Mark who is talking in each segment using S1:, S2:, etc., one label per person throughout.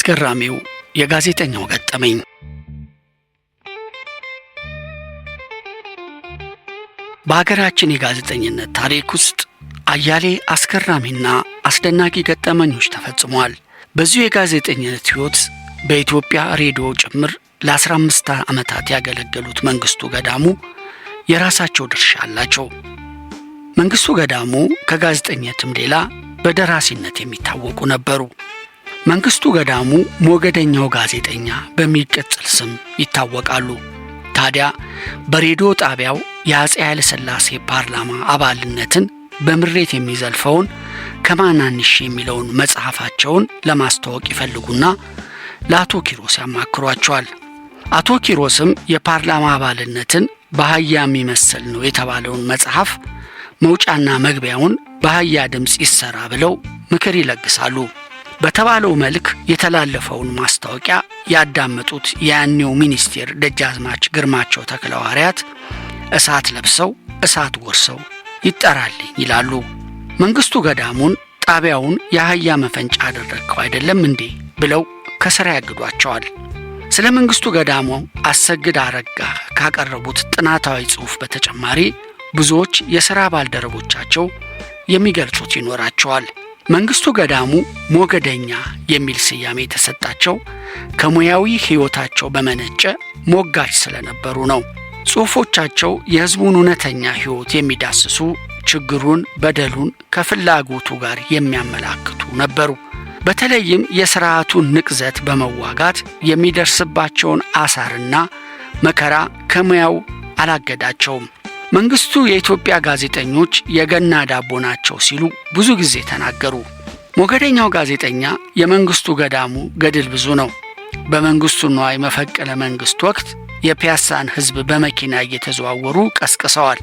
S1: አስገራሚው የጋዜጠኛው ገጠመኝ። በሀገራችን የጋዜጠኝነት ታሪክ ውስጥ አያሌ አስገራሚና አስደናቂ ገጠመኞች ተፈጽመዋል። በዚሁ የጋዜጠኝነት ሕይወት በኢትዮጵያ ሬዲዮ ጭምር ለ15 ዓመታት ያገለገሉት መንግስቱ ገዳሙ የራሳቸው ድርሻ አላቸው። መንግስቱ ገዳሙ ከጋዜጠኝነትም ሌላ በደራሲነት የሚታወቁ ነበሩ። መንግስቱ ገዳሙ ሞገደኛው ጋዜጠኛ በሚል ቅጽል ስም ይታወቃሉ። ታዲያ በሬዲዮ ጣቢያው የአፄ ኃይለ ሥላሴ ፓርላማ አባልነትን በምሬት የሚዘልፈውን ከማናንሽ የሚለውን መጽሐፋቸውን ለማስተዋወቅ ይፈልጉና ለአቶ ኪሮስ ያማክሯቸዋል። አቶ ኪሮስም የፓርላማ አባልነትን በአህያ የሚመስል ነው የተባለውን መጽሐፍ መውጫና መግቢያውን በአህያ ድምፅ ይሰራ ብለው ምክር ይለግሳሉ። በተባለው መልክ የተላለፈውን ማስታወቂያ ያዳመጡት የያኔው ሚኒስቴር ደጃዝማች ግርማቸው ተክለሐዋርያት እሳት ለብሰው እሳት ጎርሰው ይጠራልኝ ይላሉ። መንግስቱ ገዳሙን ጣቢያውን የአህያ መፈንጫ አደረግከው አይደለም እንዴ ብለው ከሥራ ያግዷቸዋል። ስለ መንግስቱ ገዳሙ አሰግድ አረጋ ካቀረቡት ጥናታዊ ጽሑፍ በተጨማሪ ብዙዎች የሥራ ባልደረቦቻቸው የሚገልጹት ይኖራቸዋል። መንግስቱ ገዳሙ ሞገደኛ የሚል ስያሜ የተሰጣቸው ከሙያዊ ሕይወታቸው በመነጨ ሞጋች ስለነበሩ ነው። ጽሑፎቻቸው የሕዝቡን እውነተኛ ሕይወት የሚዳስሱ፣ ችግሩን፣ በደሉን ከፍላጎቱ ጋር የሚያመላክቱ ነበሩ። በተለይም የሥርዓቱን ንቅዘት በመዋጋት የሚደርስባቸውን አሳርና መከራ ከሙያው አላገዳቸውም። መንግስቱ የኢትዮጵያ ጋዜጠኞች የገና ዳቦ ናቸው ሲሉ ብዙ ጊዜ ተናገሩ። ሞገደኛው ጋዜጠኛ የመንግስቱ ገዳሙ ገድል ብዙ ነው። በመንግስቱ ንዋይ መፈንቅለ መንግስት ወቅት የፒያሳን ሕዝብ በመኪና እየተዘዋወሩ ቀስቅሰዋል።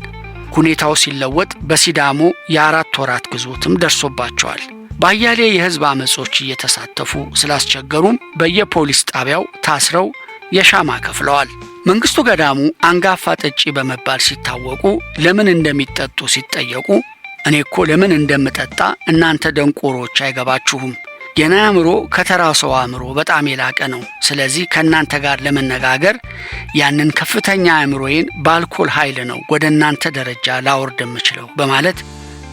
S1: ሁኔታው ሲለወጥ በሲዳሞ የ4 ወራት ግዞትም ደርሶባቸዋል። በአያሌ የሕዝብ አመጾች እየተሳተፉ ስላስቸገሩም በየፖሊስ ጣቢያው ታስረው የሻማ ከፍለዋል። መንግስቱ ገዳሙ አንጋፋ ጠጪ በመባል ሲታወቁ ለምን እንደሚጠጡ ሲጠየቁ እኔ እኮ ለምን እንደምጠጣ እናንተ ደንቆሮች አይገባችሁም። የኔ አእምሮ ከተራ ሰው አእምሮ በጣም የላቀ ነው። ስለዚህ ከእናንተ ጋር ለመነጋገር ያንን ከፍተኛ አእምሮዬን በአልኮል ኃይል ነው ወደ እናንተ ደረጃ ላወርድ የምችለው በማለት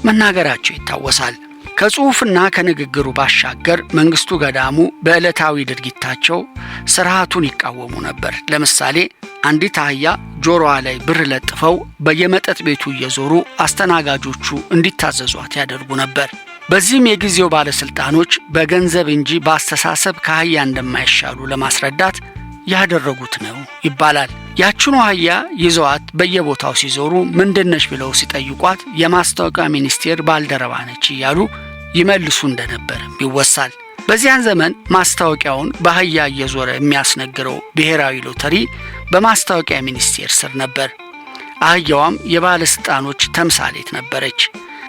S1: መናገራቸው ይታወሳል። ከጽሑፍና ከንግግሩ ባሻገር መንግስቱ ገዳሙ በዕለታዊ ድርጊታቸው ስርዓቱን ይቃወሙ ነበር። ለምሳሌ አንዲት አህያ ጆሮዋ ላይ ብር ለጥፈው በየመጠጥ ቤቱ እየዞሩ አስተናጋጆቹ እንዲታዘዟት ያደርጉ ነበር። በዚህም የጊዜው ባለስልጣኖች በገንዘብ እንጂ በአስተሳሰብ ከአህያ እንደማይሻሉ ለማስረዳት ያደረጉት ነው ይባላል። ያችኑ አህያ ይዘዋት በየቦታው ሲዞሩ ምንድነሽ ብለው ሲጠይቋት የማስታወቂያ ሚኒስቴር ባልደረባ ነች እያሉ ይመልሱ እንደነበርም ይወሳል። በዚያን ዘመን ማስታወቂያውን በአህያ እየዞረ የሚያስነግረው ብሔራዊ ሎተሪ በማስታወቂያ ሚኒስቴር ስር ነበር። አህያዋም የባለስልጣኖች ተምሳሌት ነበረች።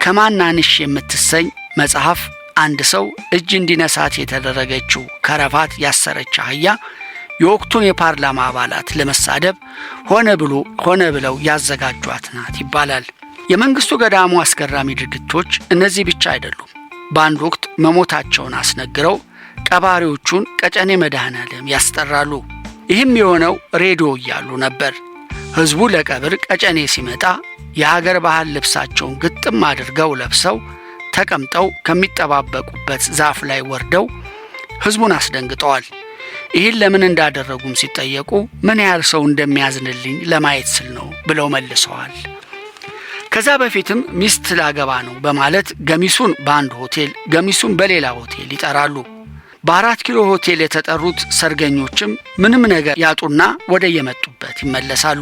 S1: ከማናንሽ የምትሰኝ መጽሐፍ አንድ ሰው እጅ እንዲነሳት የተደረገችው ከረባት ያሰረች አህያ የወቅቱን የፓርላማ አባላት ለመሳደብ ሆነ ብለው ያዘጋጇት ናት ይባላል። የመንግስቱ ገዳሙ አስገራሚ ድርጊቶች እነዚህ ብቻ አይደሉም። በአንድ ወቅት መሞታቸውን አስነግረው ቀባሪዎቹን ቀጨኔ መድኃኔዓለም ያስጠራሉ። ይህም የሆነው ሬዲዮ እያሉ ነበር። ሕዝቡ ለቀብር ቀጨኔ ሲመጣ የሀገር ባህል ልብሳቸውን ግጥም አድርገው ለብሰው ተቀምጠው ከሚጠባበቁበት ዛፍ ላይ ወርደው ሕዝቡን አስደንግጠዋል። ይህን ለምን እንዳደረጉም ሲጠየቁ ምን ያህል ሰው እንደሚያዝንልኝ ለማየት ስል ነው ብለው መልሰዋል። ከዛ በፊትም ሚስት ላገባ ነው በማለት ገሚሱን በአንድ ሆቴል ገሚሱን በሌላ ሆቴል ይጠራሉ። በ4 ኪሎ ሆቴል የተጠሩት ሰርገኞችም ምንም ነገር ያጡና ወደ የመጡበት ይመለሳሉ።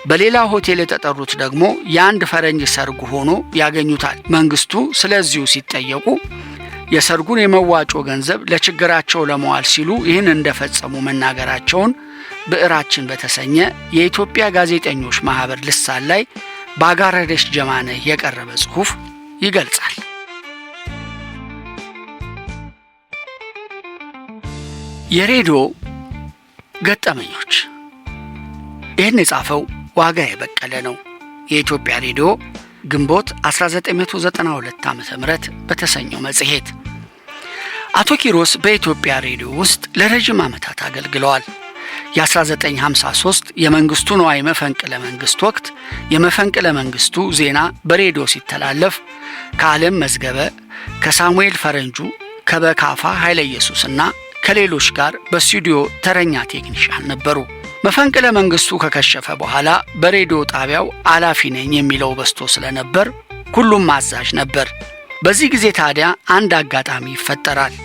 S1: በሌላ ሆቴል የተጠሩት ደግሞ የአንድ ፈረንጅ ሰርግ ሆኖ ያገኙታል። መንግስቱ ስለዚሁ ሲጠየቁ የሰርጉን የመዋጮ ገንዘብ ለችግራቸው ለመዋል ሲሉ ይህን እንደፈጸሙ መናገራቸውን ብዕራችን በተሰኘ የኢትዮጵያ ጋዜጠኞች ማህበር ልሳን ላይ ባጋረደች ጀማነህ የቀረበ ጽሑፍ ይገልጻል። የሬዲዮ ገጠመኞች። ይህን የጻፈው ዋጋ የበቀለ ነው። የኢትዮጵያ ሬዲዮ ግንቦት 1992 ዓ.ም በተሰኘው መጽሔት። አቶ ኪሮስ በኢትዮጵያ ሬዲዮ ውስጥ ለረዥም ዓመታት አገልግለዋል። የ1953 የመንግስቱ ነዋይ መፈንቅለ መንግስት ወቅት የመፈንቅለ መንግስቱ ዜና በሬዲዮ ሲተላለፍ ከዓለም መዝገበ፣ ከሳሙኤል ፈረንጁ፣ ከበካፋ ኃይለ ኢየሱስና ከሌሎች ጋር በስቱዲዮ ተረኛ ቴክኒሻን ነበሩ። መፈንቅለ መንግስቱ ከከሸፈ በኋላ በሬዲዮ ጣቢያው አላፊ ነኝ የሚለው በዝቶ ስለነበር ሁሉም አዛዥ ነበር። በዚህ ጊዜ ታዲያ አንድ አጋጣሚ ይፈጠራል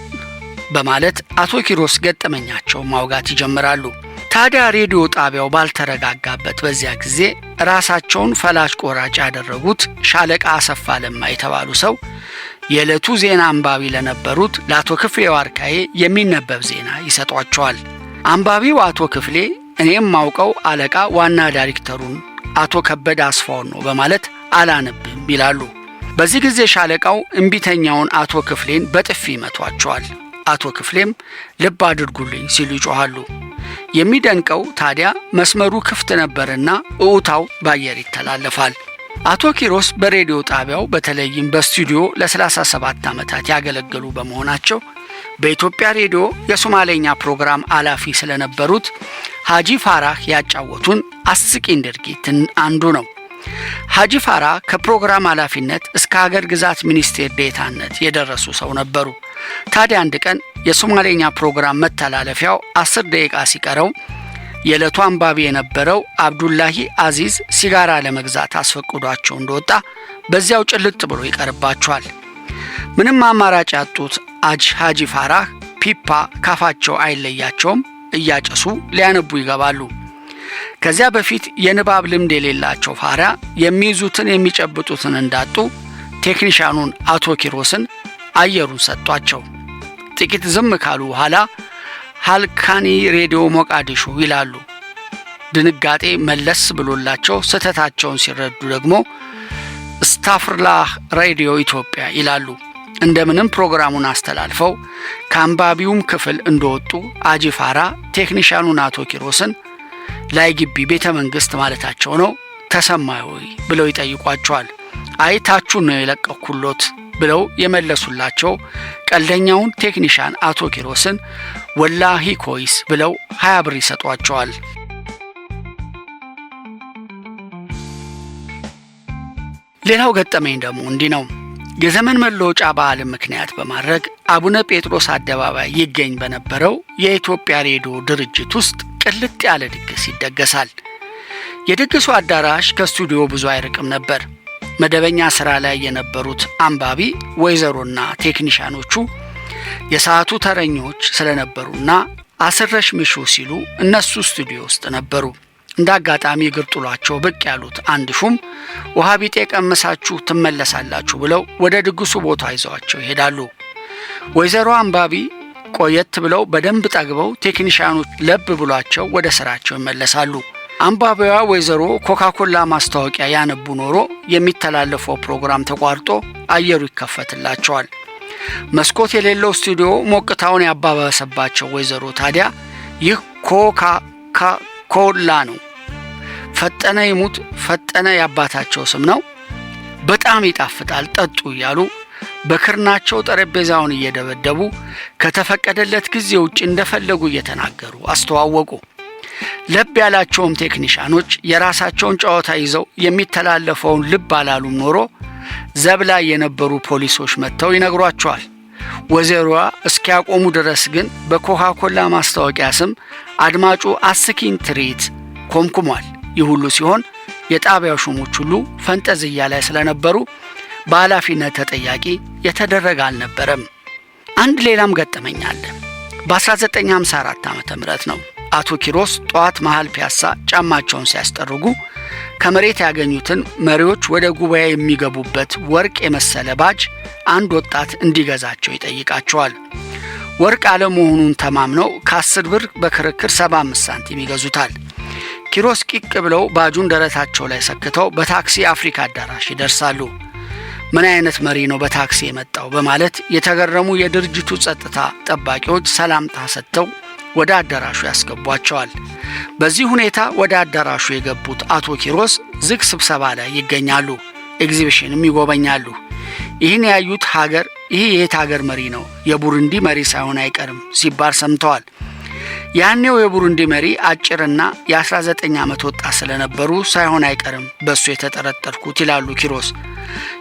S1: በማለት አቶ ኪሮስ ገጠመኛቸውን ማውጋት ይጀምራሉ። ታዲያ ሬዲዮ ጣቢያው ባልተረጋጋበት በዚያ ጊዜ ራሳቸውን ፈላጭ ቆራጭ ያደረጉት ሻለቃ አሰፋ ለማ የተባሉ ሰው የዕለቱ ዜና አንባቢ ለነበሩት ለአቶ ክፍሌ ዋርካዬ የሚነበብ ዜና ይሰጧቸዋል። አንባቢው አቶ ክፍሌ እኔም ማውቀው አለቃ ዋና ዳይሬክተሩን አቶ ከበደ አስፋውን ነው በማለት አላነብም ይላሉ። በዚህ ጊዜ ሻለቃው እምቢተኛውን አቶ ክፍሌን በጥፊ ይመቷቸዋል። አቶ ክፍሌም ልብ አድርጉልኝ ሲሉ ይጮኻሉ። የሚደንቀው ታዲያ መስመሩ ክፍት ነበርና እውታው በአየር ይተላለፋል። አቶ ኪሮስ በሬዲዮ ጣቢያው በተለይም በስቱዲዮ ለ37 ዓመታት ያገለገሉ በመሆናቸው በኢትዮጵያ ሬዲዮ የሶማሌኛ ፕሮግራም ኃላፊ ስለነበሩት ሐጂ ፋራህ ያጫወቱን አስቂኝ ድርጊት አንዱ ነው። ሐጂ ፋራህ ከፕሮግራም ኃላፊነት እስከ ሀገር ግዛት ሚኒስቴር ዴታነት የደረሱ ሰው ነበሩ። ታዲያ አንድ ቀን የሶማሌኛ ፕሮግራም መተላለፊያው 10 ደቂቃ ሲቀረው የዕለቱ አንባቢ የነበረው አብዱላሂ አዚዝ ሲጋራ ለመግዛት አስፈቅዷቸው እንደወጣ በዚያው ጭልጥ ብሎ ይቀርባቸዋል። ምንም አማራጭ ያጡት ሐጂ ፋራህ ፒፓ ካፋቸው አይለያቸውም፣ እያጨሱ ሊያነቡ ይገባሉ። ከዚያ በፊት የንባብ ልምድ የሌላቸው ፋራ የሚይዙትን የሚጨብጡትን እንዳጡ ቴክኒሻኑን አቶ ኪሮስን አየሩን ሰጧቸው። ጥቂት ዝም ካሉ በኋላ Halkani ሬዲዮ ሞቃዲሾ ይላሉ። ድንጋጤ መለስ ብሎላቸው ስህተታቸውን ሲረዱ ደግሞ ስታፍርላህ ሬዲዮ ኢትዮጵያ ይላሉ። እንደምንም ፕሮግራሙን አስተላልፈው ከአንባቢውም ክፍል እንደወጡ ሐጂ ፋራ ቴክኒሻኑን አቶ ኪሮስን ላይ ግቢ ቤተ መንግስት ማለታቸው ነው ተሰማ ወይ ብለው ይጠይቋቸዋል። አይ ታቹን ነው የለቀኩሎት ብለው የመለሱላቸው ቀልደኛውን ቴክኒሻን አቶ ኪሮስን والله كويس ብለው 20 ብር ይሰጧቸዋል። ሌላው ገጠመኝ ደግሞ እንዲህ ነው። የዘመን መለወጫ በዓልን ምክንያት በማድረግ አቡነ ጴጥሮስ አደባባይ ይገኝ በነበረው የኢትዮጵያ ሬዲዮ ድርጅት ውስጥ ቅልጥ ያለ ድግስ ይደገሳል። የድግሱ አዳራሽ ከስቱዲዮ ብዙ አይርቅም ነበር። መደበኛ ስራ ላይ የነበሩት አንባቢ ወይዘሮና ቴክኒሻኖቹ የሰዓቱ ተረኞች ስለነበሩና አስረሽ ምሹ ሲሉ እነሱ ስቱዲዮ ውስጥ ነበሩ። እንደ አጋጣሚ እግር ጥሏቸው ብቅ ያሉት አንድ ሹም ውሃ ቢጤ ቀምሳችሁ ትመለሳላችሁ ብለው ወደ ድግሱ ቦታ ይዘዋቸው ይሄዳሉ። ወይዘሮ አንባቢ ቆየት ብለው በደንብ ጠግበው ቴክኒሻኖች ለብ ብሏቸው ወደ ስራቸው ይመለሳሉ። አንባቢዋ ወይዘሮ ኮካኮላ ማስታወቂያ ያነቡ ኖሮ የሚተላለፈው ፕሮግራም ተቋርጦ አየሩ ይከፈትላቸዋል። መስኮት የሌለው ስቱዲዮ ሞቅታውን ያባባሰባቸው ወይዘሮ ታዲያ ይህ ኮካ ኮላ ነው፣ ፈጠነ ይሙት ፈጠነ ያባታቸው ስም ነው፣ በጣም ይጣፍጣል ጠጡ እያሉ በክርናቸው ጠረጴዛውን እየደበደቡ ከተፈቀደለት ጊዜ ውጭ እንደፈለጉ እየተናገሩ አስተዋወቁ። ለብ ያላቸውም ቴክኒሻኖች የራሳቸውን ጨዋታ ይዘው የሚተላለፈውን ልብ አላሉም ኖሮ ዘብ ላይ የነበሩ ፖሊሶች መጥተው ይነግሯቸዋል። ወይዘሮዋ እስኪያቆሙ ድረስ ግን በኮካኮላ ማስታወቂያ ስም አድማጩ አስኪኝ ትርኢት ኮምኩሟል። ይህ ሁሉ ሲሆን የጣቢያው ሹሞች ሁሉ ፈንጠዝያ ላይ ስለነበሩ በኃላፊነት ተጠያቂ የተደረገ አልነበረም። አንድ ሌላም ገጠመኝ አለ። በ1954 ዓ ም ነው አቶ ኪሮስ ጠዋት መሃል ፒያሳ ጫማቸውን ሲያስጠርጉ ከመሬት ያገኙትን መሪዎች ወደ ጉባኤ የሚገቡበት ወርቅ የመሰለ ባጅ አንድ ወጣት እንዲገዛቸው ይጠይቃቸዋል። ወርቅ አለመሆኑን ተማምነው ከ10 ብር በክርክር 75 ሳንቲም ይገዙታል። ኪሮስ ቂቅ ብለው ባጁን ደረታቸው ላይ ሰክተው በታክሲ አፍሪካ አዳራሽ ይደርሳሉ። ምን አይነት መሪ ነው በታክሲ የመጣው በማለት የተገረሙ የድርጅቱ ጸጥታ ጠባቂዎች ሰላምታ ሰጥተው ወደ አዳራሹ ያስገቧቸዋል። በዚህ ሁኔታ ወደ አዳራሹ የገቡት አቶ ኪሮስ ዝግ ስብሰባ ላይ ይገኛሉ። ኤግዚቢሽንም ይጎበኛሉ። ይህን ያዩት ሀገር "ይህ የየት ሀገር መሪ ነው? የቡሩንዲ መሪ ሳይሆን አይቀርም" ሲባል ሰምተዋል። ያኔው የቡሩንዲ መሪ አጭርና የ19 ዓመት ወጣት ስለነበሩ ሳይሆን አይቀርም በእሱ የተጠረጠርኩት ይላሉ ኪሮስ።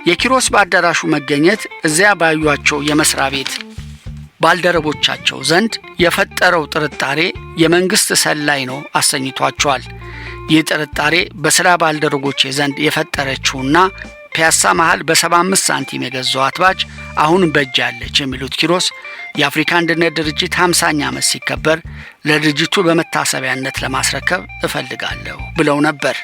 S1: የኪሮስ በአዳራሹ መገኘት እዚያ ባዩቸው የመስሪያ ቤት ባልደረቦቻቸው ዘንድ የፈጠረው ጥርጣሬ የመንግሥት ሰላይ ነው አሰኝቷቸዋል። ይህ ጥርጣሬ በሥራ ባልደረቦቼ ዘንድ የፈጠረችውና ፒያሳ መሃል በ75 ሳንቲም የገዛኋት ባጅ አሁንም በእጄ አለች የሚሉት ኪሮስ፣ የአፍሪካ አንድነት ድርጅት 50ኛ ዓመት ሲከበር ለድርጅቱ በመታሰቢያነት ለማስረከብ እፈልጋለሁ ብለው ነበር።